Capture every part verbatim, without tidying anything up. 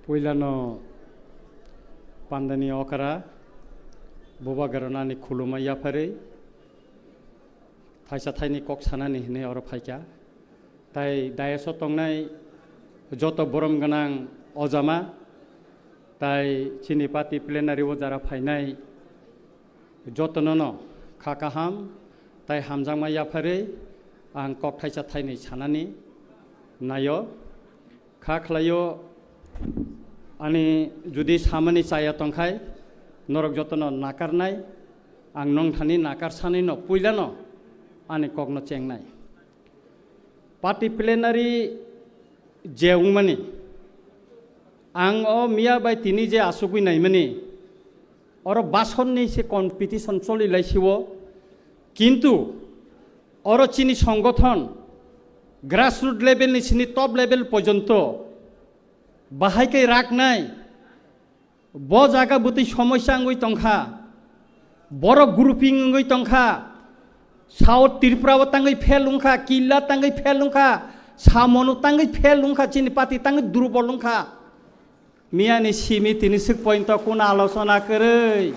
Puilano pandani okra, bubagrano ani khuluma yapharwi, thaisa thaini kok sanani hinwi oro phaikha. Tai dais o tongnai joto borom gwnang ojama, tai chini party plenary o jara phainai jotonono kha kaham tai hamjakma yapharwi ang kok thaisa thaini sanani naio. Kha khlaio, ani judi samani chaya tongkhai, norok jotono nakarnai, ang nongthani nakarsanino puilano ani kokno chengnai. Party plenary je wngmani, ang o miya bai tini je asugwi naimani, oro basonni se competition choli laisio, kintu oro chini songothon grassroot level ni sini top level porjonto bahai kai raknai, bo jaga bwtwi somosya wngwi tongkha, borok grouping wngwi tongkha, South Tripura o tangwi fail wngkha, Killa tangwi fail wngkha, Samonu tangwi fail wngkha, chini party tangwi durbol wngkha. Miyani simi tini swk pointo kuna alochona kwrwi.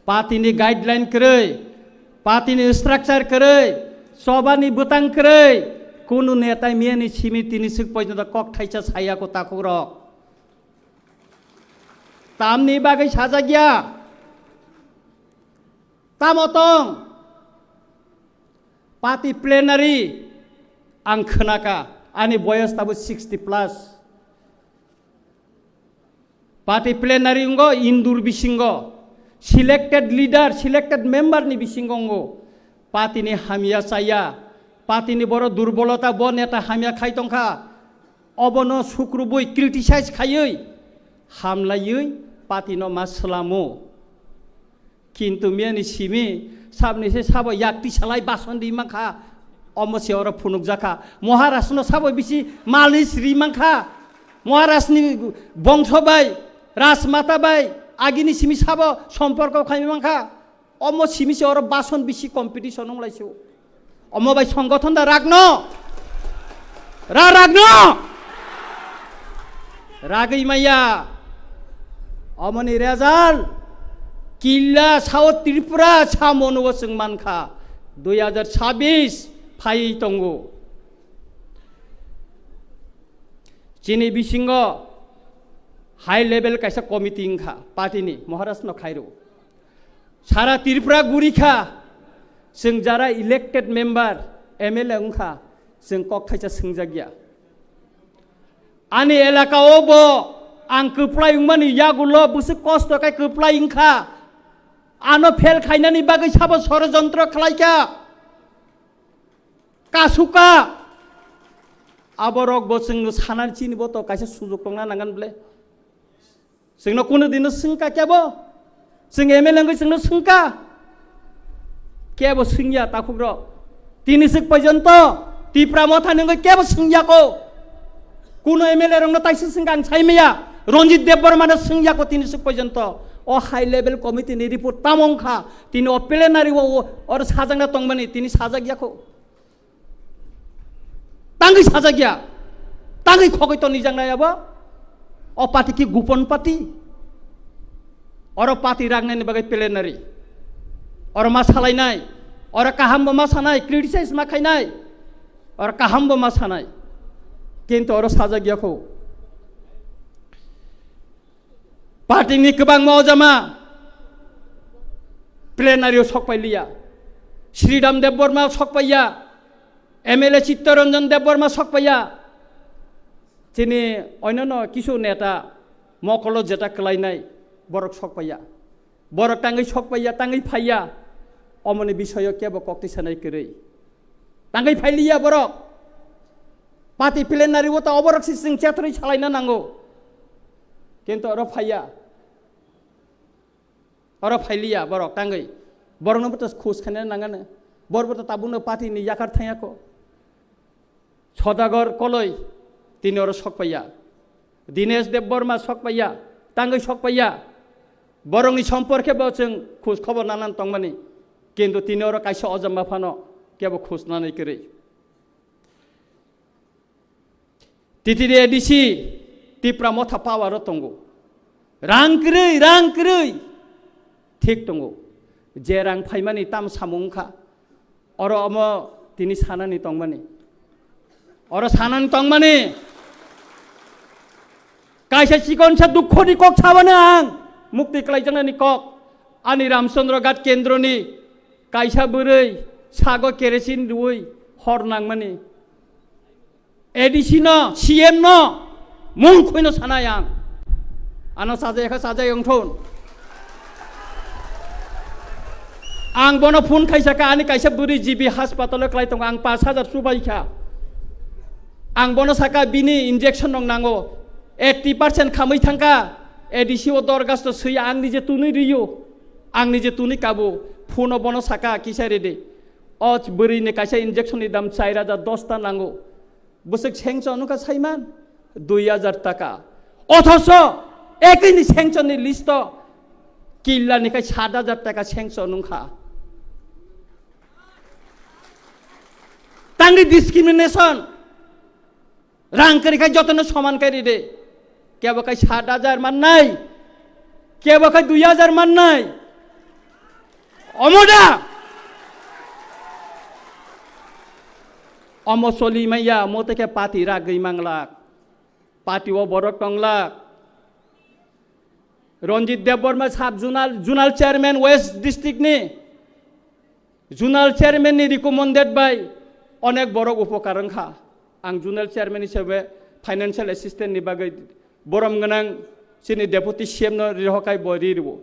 Party ni guideline kwrwi, party ni structure kwrwi, chobani bwtang kwrwi, kunu netai miyani simi tini swk pointo kok thaisa saya ko takhuk rok. Tamni bagwi sajak ya? Tamo tong? Party plenary ang khwnaka, ani boyos tabo sixty plus. Party plenary wngo indur bisingo, selected leader, selected member ni bisingo wngo. Party ni hamya chaya, party ni boro durbolota, bo neta hamya khai tongkha, obono sukrubui criticize khaiwi, hamlaiwi party no ma swlamo. Kintu miyani simi sabni se sabo yakti salai bason di mankha, omo se oro phunukjakha. Maharaj no sabo bisi malis ri mankha. Maharaj ni bongso bai, rajmata bai, agini simi sabo somporko khai mankha. Omo simi se oro bason bisi competition wng lai se. Omo bai songothon da ragno. Ra ragno. Ragwi maya. Omoni result. Killa South Tripura samono chwng mankha. Dui hajar chabbish phai tongo. Chini bisingo high level kaisa committee wngkha party ni, Maharaj no khairo. Sara Tripura guri kha, chwng jara elected member, M L A wngkha, chwng kok thaisa swngjak ya. Ani elaka o bo ang kwplai wngmani yagulo bwswk kosto khe kwplai wngkha. Ano fail khainani bagwi sabo sorojontro khlaikha. Kasuka. Aborok bo chwngno sanani chini bo to kaisa sujuk tongna nangan ble. Chwngno kunu dino swngkha kebo? Chwng M L A wngwi chwngno swngkha? Kebo swngya takhukrok. Tini swk porjonto Tipra Motha ni wngwi kebo swngya ko. Kuno M L A rokno taisa swngkha ang sai maya. Ranjit Debbarma no swngya ko tini swk porjonto. O high level committee ni report tamo wngkha. Tini o plenary o, o, oro sajakna tongmani tini sajak ya ko. Tangwi sajak ya, tangwi khogwi tonijaknai abo. O party ki gupon party. Oro party ragnani bagwi plenary. Oro ma salainai, oro kaham bo ma sanai, criticize ma khainai. Oro kaham bo ma sanai. Kintu oro sajak ya kho. Party ni kwbangma ojama plenary o sok pai liya. Sridham Debbarma sok pai ya. M L A Chittaranjan Debbarma sok pai ya. Chini onyono kisu neta mokolo jeta kwlainai borok sok pai ya. Borok tangwi sok pai ya, tangwi phai ya. Omoni bisoyo kebo kok twi sanai kwrwi. Tangwi phai liya borok. Party plenary o ta oborok si chwng chetrwi salaina nango. Kintu oro phai ya. Oro phai liya borok tangwi. Borokno bo to khus khaina nangani. Borok bo to tabukno party ni yakar thangya ko. Sodagar Koloi tini oro sok pai ya. Dinesh Debbarma sok pai ya. Tangwi sok pai ya. Borokni somporke bo chwng khus khobor nanan tongmani. Kintu tini oro kaisa ojama phano kebo khus nanai kwrwi. T T D A D C Tipra Motha power o tongo. Rang kwrwi, rang kwrwi. Thik tongo. Je rang phaimani tam samung wngkha. Oro omo tini sanani tongmani. Oro sanani tongmani. Kaisa chikonsa dukhoni kok sabani ang. Mukti klaijaknani kok. Ani Ramchandra Ghat kendroni kaisa bwrwi sago kerosin rwui hor nangmani. A D C no, C M no, mung khuino sanai ang. Ano sajai kha sajai wngthun. Ang bono phone khaisa kha, ani kaisa bwrwi G B hospital o klai tongo, ang pash hajar chubai kha. Ang bono saka bini injection rok nango, eighty percent khamwi thangkha, A D C o dorgasto swiya ang nije tunui riyo, ang nije tunui kabo, phone o bono saka kisa rede. O bwrwi ni kaisa injection ni dam char hajar dosta nango. Bwswk sengchon wngkha saiman dui hajar taka. Othoso ekini sengchon ni list o killa ni khai sat hajar taka sengchon wngkha. Tangni discrimination. Rang kwrwi khai jotono soman kai ride. Kebo khai sat hajar mannai, kebo khai dui hajar mannai. Omo da? Omo choli maya, mo teke party ragwi manglak. Party o borok tonglak. Ranjit Debbarma sub zonal, zonal chairman West district ni. Zonal chairman ni recommended bai onek borok upokar wngkha. Ang zonal chairman hisabe financial assistant ni bagwi borom gwnang chini deputy C M no rihokai bo ri rwo.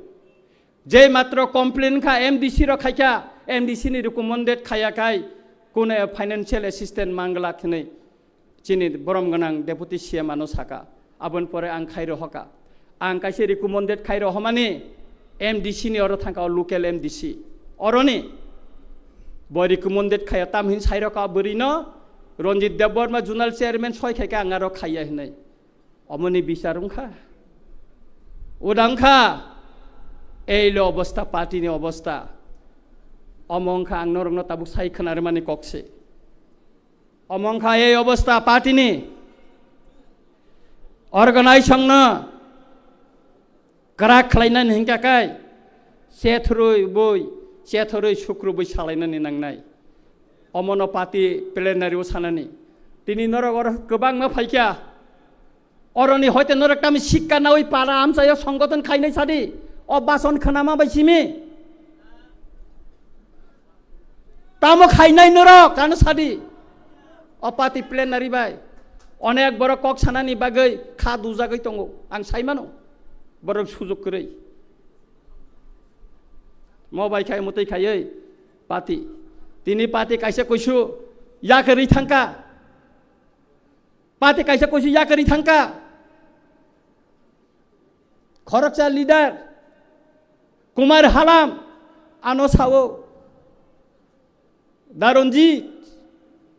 Je matro complain kha M D C rok khaikha, M D C ni recommended khaya kai kune financial assistant mangla khnwi. Chini borom gwnang deputy C M ano saka, aboni pore ang khai rohoka. Ang kaisa recommended khai rohomani M D C ni oro thangka, o local M D C. Oroni bo recommended khaya, tam hin sai roka bwrwi no, Ranjit Debbarma zonal chairman soi khaika ang aro khaiya hinai. Omoni bichar wngkha. Uda wngkha. Ei lo obosta, party ni obosta. Omo wngkha ang norokno tabuk sai khwnarwmani kok se. Omo wngkha ei obosta party ni. Organization no kwrak khlainani hinkha kai chethorwi bui, chethorwi sukrubwi salainani nangnai. Omono party plenary o sanani. Tini norok oro kwbangma phaikha. Oroni hoite norok tamo sikka nawi para amchaio songgoton khainai sadi. O bason khnama bai simi. Tamo khainai norok, ano sadi. O party plenary bai. Onek borok kok sanani bagwi kha dujagwi tongo. Ang saimano. Borok sujuk kwrwi. Mo bai khai mwtwi khaiwi party. Tini party kaisa kuisu yakarwi thangka. Party kaisa kuisu yakarwi thangka. Khoroksa leader Kumar Halam ano sao, "Da Ranjit,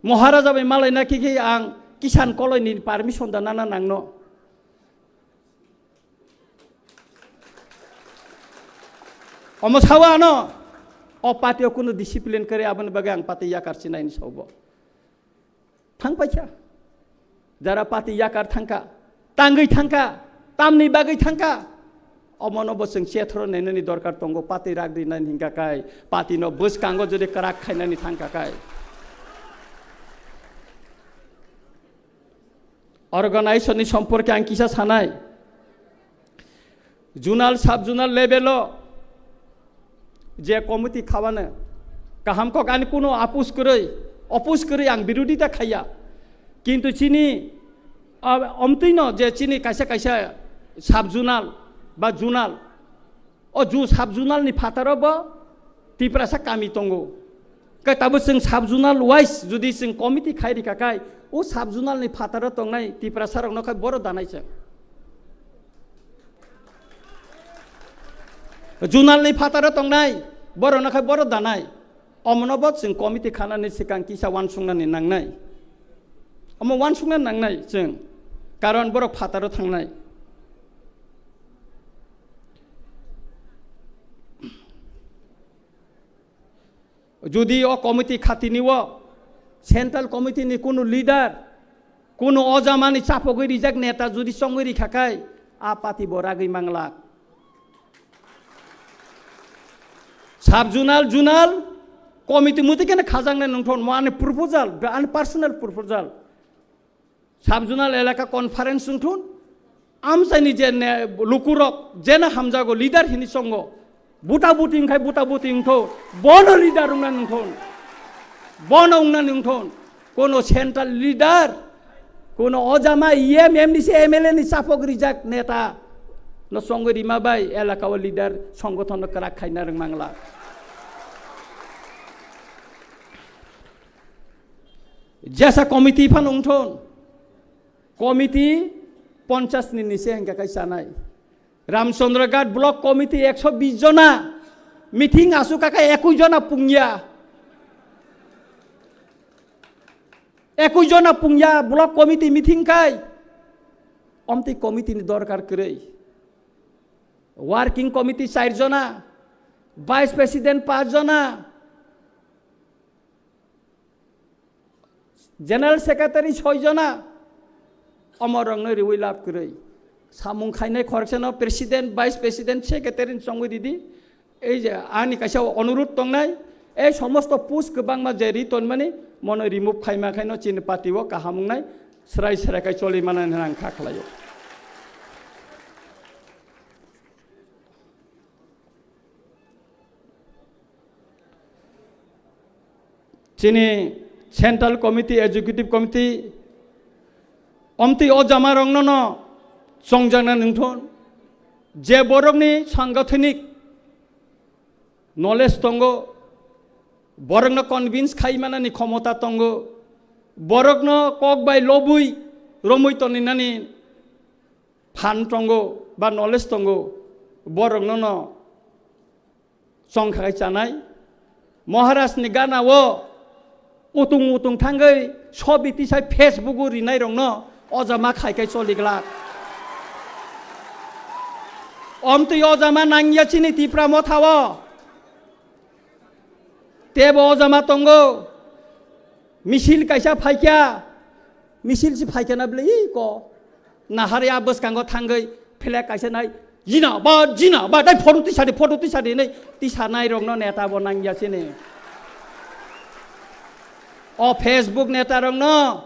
Maharaja bai malaina khe khe ang Kisan Koloi ni permission da nana nangno." Omo sao ano, o party o kunu discipline kwrwi, aboni bagwi ang party yakar chinai ni sao bo. Thang paikha. Jara party yakar thangka, tangwi thangka, tamni bagwi thangka. Omono bo chwng chethoro nainani dorkar tongo, party rak di nani hingka kai, party no bwskango jodi kwrak khainani thangka kai. Organization ni somporke ang kisa sanai. Zonal, sub zonal level o je committee khabane kaham kok, ani kuno apus kwrwi, opus kwrwi ang birodita khaiya. Kintu chini, ah, omtwino je chini kaisa kaisa sub zonal ba zonal, o ju sub zonal ni phataro bo Tiprasa kami tongo. Khe tabo chwng sub zonal wise jodi chwng committee khai rikha khai, o sub zonal ni phataro tongnai Tiprasa rokno khai boro danai chwng. Zonal ni phataro tongnai, borokno khai boro danai. Omono bo chwng committee khanani swkang kisa uansuknani nangnai. Omo uansukna nangnai chwng, karon borok phataro thangnai. Jodi o committee khatini o central committee ni kunu leader, Kuno o jamani chapogwi rijak neta jodi chongwi rikha khai, a party bo ragwi manglak. Sub zonal, zonal committee muti kene khajaknai nungthon, mo ani proposal, ani personal proposal. Sub zonal elaka conference wngthun, amchaini je ne-, lukurok jena hamjago leader hini chongo, buta buti wngkhai buta buti wngthun, bono leader wngna nungthun, bono wngna nungthun, kono central leader, kono ojama E M, M D C, M L A ni chapok rijak neta no chongwi rima bai elaka o leader songgothon no kwrak khaina rwngmangla. Jesa committee phano wngthun, committee ponchas ni nise hingka kai chanai. Ramchandra Ghat block committee ekso bis jona meeting asu kaka ekui jona pungya. Ekui jona pungya block committee meeting kai. Omtwi committee ni dorkar kwrwi. Working committee char jona, vice president panch jona, general secretary soi jona, omorokno riwi lab kwrwi. Samung khainai khoroksa no president, vice president, secretary ni chongwi ridi. Ei je ani kaisa onurudh tongnai, ei somosto post kwbangma je ri tonmani, mono remove khaima khaino chini party o kaham wngnai, srai srai khai choli manani hwnwi ang kha khlaio. Chini Central Committee, Executive Committee, omtwi o jamarokno no chongjakna nungthun, je borokni sangathanik knowledge tongo, borokno convince khai manani khomota tongo, borokno kok bai lobwi romwi toninani phan tongo ba knowledge tongo, borokno no chongkha khai chanai. Maharaj ni gana o utung utung thangwi sobi tisai Facebook o rinai rokno ojama khai khai choli glak. Omtwi ojama nangya chini Tipra Motha o. Tebo ojama tongo. Misil kaisa phaikya. Misil si phaikya na bwle, ii ko. Nahar ya bwskango thangwi flag kaisa nai. Jina ba, jina ba, dai photo tisadi, photo tisadi hinwi tisanai rokno neta bo nangya sini. O Facebook neta rokno,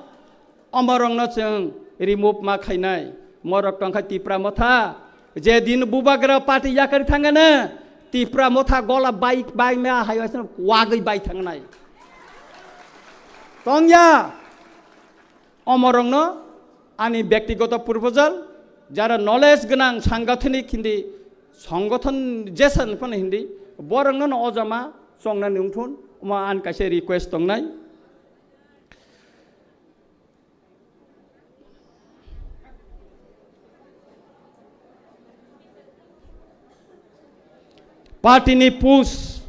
omorokno chwng remove ma khainai. Morok tongkha Tipra Motha. Je din bubagra party yakari thangana, Tipra Motha gola bai, bai ma hai waisano wagwi bai thangnai. Tongya. Omorokno ani byaktigoto proposal, jara knowledge gwnang sangathanik hindi, songothon jesan phano hindi, borokno no ojama chongnani wngthun, omo ani kaisa request tongnai. Party ni post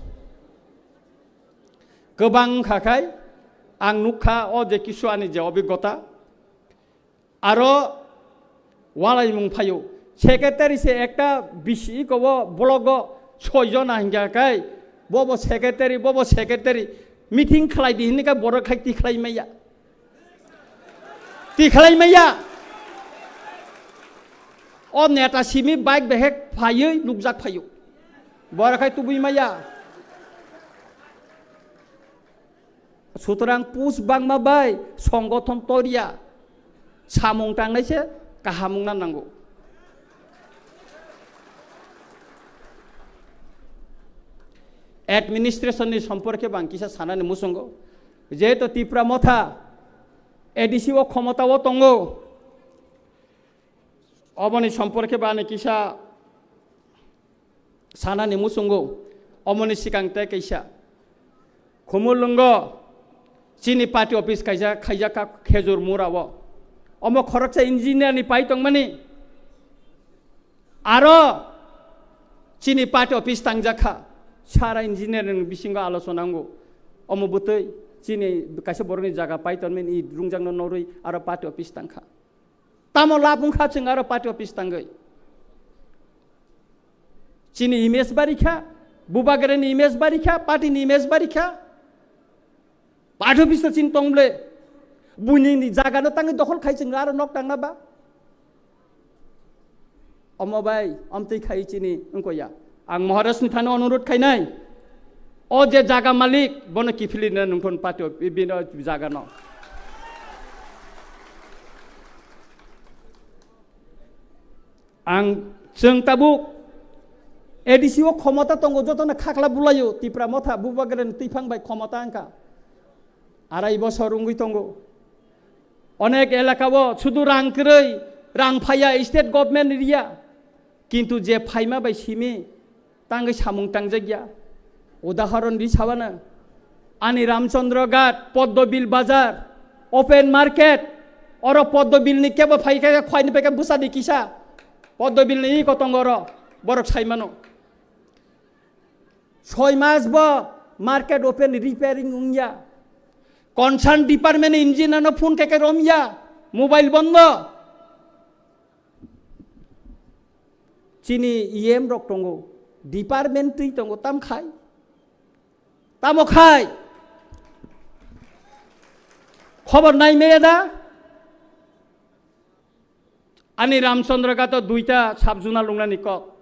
kwbang wngkha khai, ang nukha o je kisu ani je obigota, aro walaimung phaio. Secretary se ekta bisi iko o block o soi jona hingkha khai, bobo secretary, bobo secretary, meeting khlai di hinwi khe borok khai tikhlai maya. Tikhlai maya. O neta simi bike behek phaiwi nukjak phaio. Borok khai tubui maya. Sutrang post bangma bai songothon toriya. Samung tangnai se kaham wngna nango. Administration ni somporke bo ang kisa sanani muchungo. Jehetu Tipra Motha A D C o khomota o tongo. Oboni somporke bo ani kisa sanani muchungo. Omoni sikang tei kaisa Khumulwngo chini party office kaisa khaijak kha Khejur Mura o. Omo khoroksa engineer ni pai tongmani. Aro chini party office tangjak kha. Sara engineer ni bisingo alochona wngo. Omo bwtwi chini kaisa borokni jaga pai tongmani rungjakno norwi aro party office tangkha. Tamo lab wngkha chwng aro party office tangwi. Chini image barikha, bubagrani image barikha, party ni image barikha. Party office to chini tong ble. Buini ni jaga no tangwi dokhol khai chwng aro nok tangna ba. Omo bai, omtwi khai chini wngko ya. Ang Maharaj ni thani onurut khainai. O je jaga malik, bono kiphilina nungthon patio, bino jaga no. Ang chwng tabuk A D C o khomota tongo, jotono khakla bulaio, Tipra Motha, Bubagrani twiphang bai khomota wngkha. Arai bosor wngwi tongo. Onek elaka o sudu rang kwrwi, rang phaiya, state government riya. Kintu je phaima bai simi, tangwi samung tangjakya. Udahoron ri sabana. Ani Ramchandra Ghat, Poddobil Bazar, open market, oro Poddobil ni kebo phai khe khwai ni peke bwsa di kisa. Poddobil ni iko tongo oro, borok sai mano. Soi mas bo market open repairing wngya. Concern department engineer no phone keke romya, mobile bondo. Chini E M rok tongo, department twi tongo, tam khai? Tamo khai? Khobor nai meya da? Ani Ramchandra Ghato duita sub-zonal lungnani kok.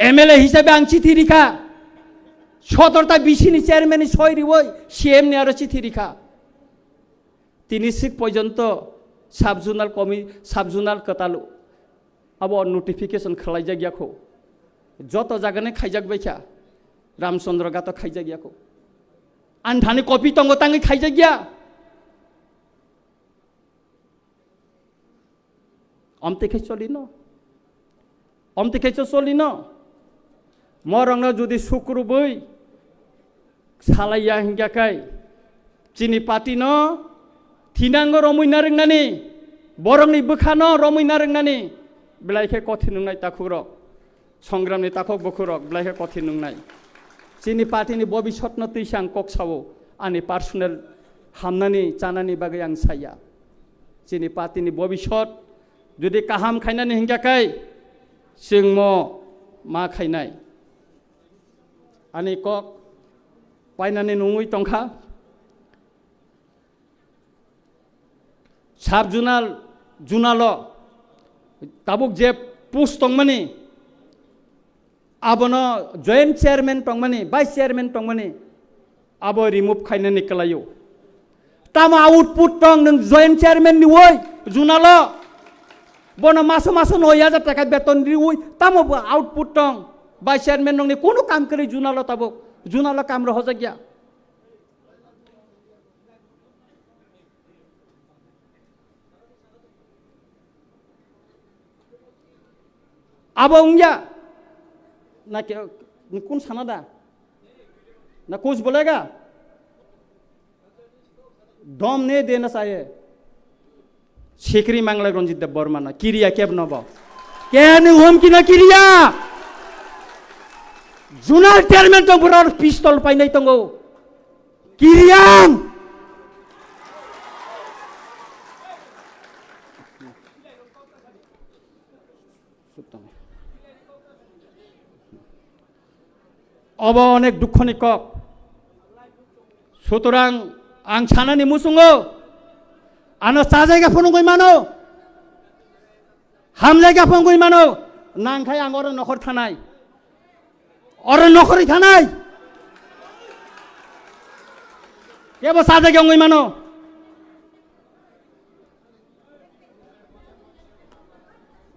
M L A hisabe ang chithi rikha. Sotorta B C ni chairman ni soi riwoi C M ni aro chithi rikha. Tini sik porjonto sub-zonal komi-, sub-zonal kwtal abo notification khwlaijak yakho. Joto jagani khaijak baikha. Ramchandra Ghato khaijak yakho. Anthani copy tongo tangwi khaijak ya. Omtwi khe cholino. Omtwi khe cho cholino. Morokno jodi sukrubwi salaiya hinkha khe chini party no thinango romwi narwknani, borokni bwkhano romwi narwknani belai khe kothin wngnai takhukrok. Songramni takhuk bukhurok belai khe kothin wngnai. Chini party ni bobisotno twi se ang kok sao, ani personal hamnani chanani bagwi ang saya. Chini party ni bobisot jodi kaham khainani hinkha khe chwngmo ma khainai. Ani kok painani nungwi tongkha. Sub-zonal, zonal o tabuk je post tongmani, abono joint chairman tongmani, vice chairman tongmani, abo remove khainani kwlaio. Tamo output tong nwng joint chairman ni woi zonal o? Bono maso maso noi hajar taka beton riwi, tamo bo output tong? Vice chairman nongni kono kam kwrwi zonal o tabuk, zonal o kam rohorjakya. Abo wngya? Na ke, ni kun sana da? Na kuch bolega? Dom ne dena chahiye. Sikri manglai Ranjit Debbarma na. Kiriya keb nobo. Keni humki na kiriya? Zonal chairman tong borok pistol painai tongo. Kiriya ang. Obo onek dukhoni kok. Sutorang ang sanani muchungo, ano chajaga phunugwi mano, hamjaga phunugwi mano, nangkhai ang oro nokhor thanai, oro nokhorwi thanai, kebo chajaga wngwi mano.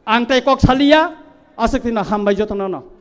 Ang tei kok saliya, aswk tino hambai jotono no.